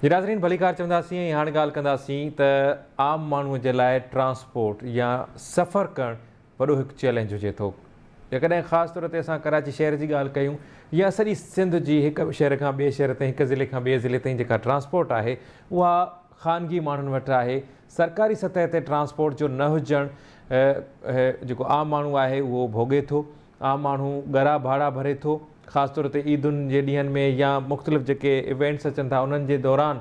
جي ناظرين ڀليڪار چونداسين ۽ هاڻ ڳالهه ڪنداسين ته عام ماڻهو جي لاء ٽرانسپورٽ يا سفر ڪرڻ وڏو هڪ چئلينج هجي ٿو. جيڪڏهن خاص طور تي اسان ڪراچي شهر جي ڳالهه ڪيون يا سڄي سنڌ جي هڪ شهر کان ٻئي شهر تائين هڪ ضلعي کان ٻئي ضلعي تائين جيڪا ٽرانسپورٽ آهي اها خانگي ماڻهن وٽ آهي سرڪاري سطح تي ٽرانسپورٽ جو نه هجڻ جيڪو عام ماڻهو آهي اهو ڀوڳي ٿو عام ماڻهو ڳرا ڀاڙا ڀري ٿو خاص طور تي عيدن جي ڏينهن ۾ يا مختلف جيڪي ايونٽس اچن ٿا انهن جي دوران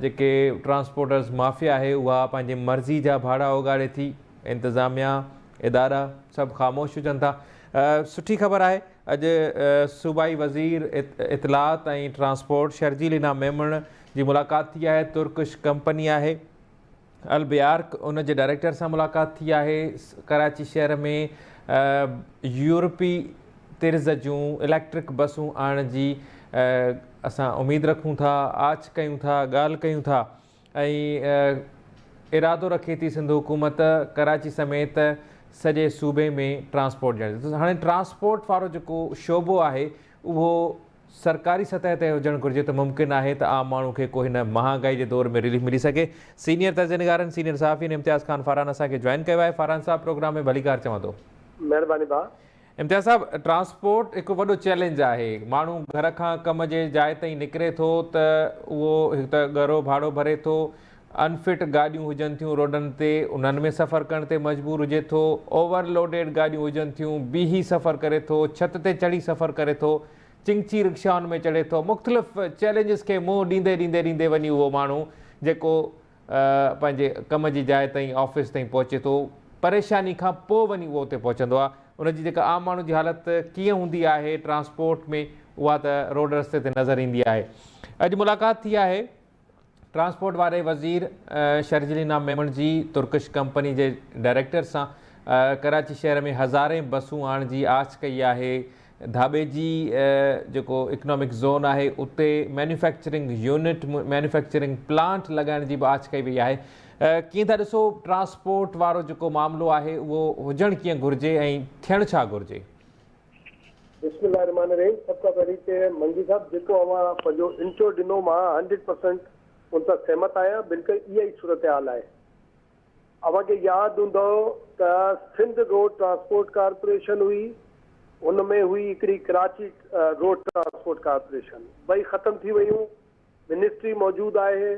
جيڪي ٽرانسپورٽرز مافيا آهي اها پنهنجي مرضي جا ڀاڙا اوڳاڙي ٿي انتظاميا، ادارا سڀ خاموش هجن ٿا. سٺي خبر آهي اڄ صوبائي وزير اطلاعات ۽ ٽرانسپورٽ شرجيل انعام ميمڻ جي ملاقات ٿي آهي، ترڪش ڪمپني آهي البيارڪ ان جي ڊائريڪٽر سان ملاقات ٿي آهي، ڪراچي شهر ۾ يورپي طرز جون اليڪٽرڪ بسون آڻڻ جي اسان اميد رکون ٿا، آڇ ڪيون ٿا، ڳالهه ڪيون ٿا. ۽ ارادو رکي ٿي سنڌ حڪومت ڪراچي سميت سڄي صوبي ۾ ٽرانسپورٽ ڏيڻ جو هاڻي ٽرانسپورٽ وارو جيڪو شعبو آهي اهو سرڪاري سطح تي هجڻ گهرجي ته ممڪن آهي ته عام ماڻهو کي ڪو هن مهانگائي جي دور ۾ رليف ملي سگهي سينيئر تجزيه نگارن سينيئر صحافين امتياز خان فاران اسان کي جوائن ڪيو آهي فاران صاحب پروگرام ۾ ڀليڪار چوان ٿو. مهرباني ڀاء. امتياز صاحب ٽرانسپورٽ هڪ وڏو چئلينج آهي، ماڻهو گهر کان ڪم جي جاء تائين نڪري ٿو ته اهو هڪ ته ڳرو ڀاڙو ڀري ٿو، انفٽ گاڏيون هجن ٿيون روڊن تي انهن ۾ سفر ڪرڻ تي مجبور هجي ٿو، اوور لوڊيڊ گاڏيون هجن ٿيون، بيهي سفر ڪري ٿو، ڇت تي چڙهي سفر ڪري ٿو، چنگچي رڪشائن ۾ چڙهي ٿو، مختلف چئلينجز کي منهن ڏيندي ڏيندي ڏيندي وڃي اهو ماڻهو جيڪو پنهنجي ڪم جي جاء تائين آفيس تائين پهچي ٿو پريشاني کان پوء وڃي اهو اتي پهچندو آهي ان جي جيڪا عام ماڻهو جي حالت ڪيئن هوندي آهي ٽرانسپورٽ ۾ اها ته روڊ رستي تي نظر ايندي آهي اڄ ملاقات ٿي آهي ٽرانسپورٽ واري وزير شرجلينا ميمڻ جي ترڪش ڪمپني جي ڊائريڪٽر سان ڪراچي شهر ۾ هزارين بسون آڻڻ جي آڇ ڪئي آهي ڌاٻيجي جيڪو اڪنامڪ زون آهي اتي مينوفيڪچرنگ يونٽ مينوفيڪچرنگ پلانٽ لڳائڻ جي به آڇ ڪئي وئي آهي ڪيئن ٿا ڏسو ٽرانسپورٽ وارو جيڪو معاملو آهي اهو هجڻ ڪيئن گهرجي ۽ ٿيڻ ڇا گهرجي؟ بسم الله الرحمٰن الرحيم سڀ کان پهرين ته منگي صاحب جيڪو اوهان پنهنجو انٽرو ڏنو مان هنڊريڊ پرسنٽ ان سان سهمت آهيان بلڪل اها ئي صورتحال آهي. اوهان کي ياد هوندو ته سنڌ روڊ ٽرانسپورٽ ڪارپوريشن هئي، ان ۾ هئي هڪڙي ڪراچي روڊ ٽرانسپورٽ ڪارپوريشن، ٻئي ختم ٿي ويون، منسٽري موجود آهي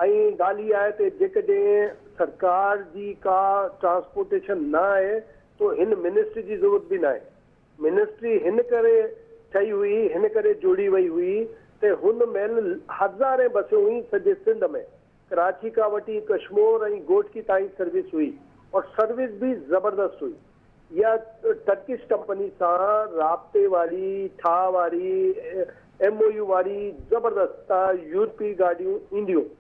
۽ ڳالهه اها آهي ته جيڪڏهن سرڪار جي ڪا ٽرانسپورٽيشن نه آهي ته هن منسٽري جي ضرورت به ناهي. منسٽري هن ڪري ٺهي هئي، هن ڪري جوڙي وئي هئي ته هن مهل هزارين بسون هئي سڄي سنڌ ۾. ڪراچي کان وٺي ڪشمور ۽ گهوٽڪي تائين سروس هئي اور سروس به زبردست هئي. اها ٽرڪش ڪمپني سان رابطي واري ٺاهه واري ايم او يو واري زبردست ته يورپي گاڏيون اينديون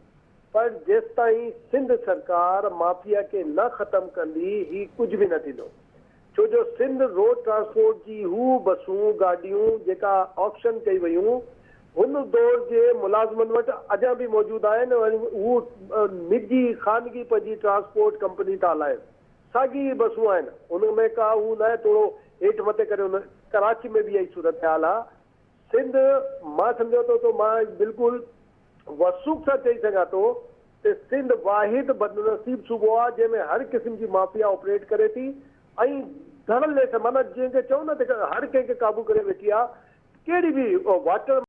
پر جيستائين سنڌ سرڪار مافيا کي نه ختم ڪندي هي ڪجهه به نه ٿيندو. ڇو جو سنڌ روڊ ٽرانسپورٽ جي هو بسون، گاڏيون جيڪا آڪشن ڪئي ويون هن دور جي ملازمن وٽ اڃا به موجود آهن ۽ هو نجي خانگي پنهنجي ٽرانسپورٽ ڪمپني ٿا هلائين ساڳي ئي بسون آهن ان ۾ ڪا هو ناهي ٿورو هيٺ مٿي ڪري ان ڪراچي ۾ به اها ئي صورتحال آهي سنڌ مان سمجهان ٿو ته مان بلڪل وثوق سان چئي سگهان ٿو ته سنڌ واحد بدنصيب صوبو آهي جنهن ۾ هر قسم جي مافيا آپريٽ ڪري ٿي ۽ ڌڙلي سان معنيٰ جنهن کي چئون نه ته هر ڪنهن کي قابو ڪري ويٺي آهي ڪهڙي به واٽر.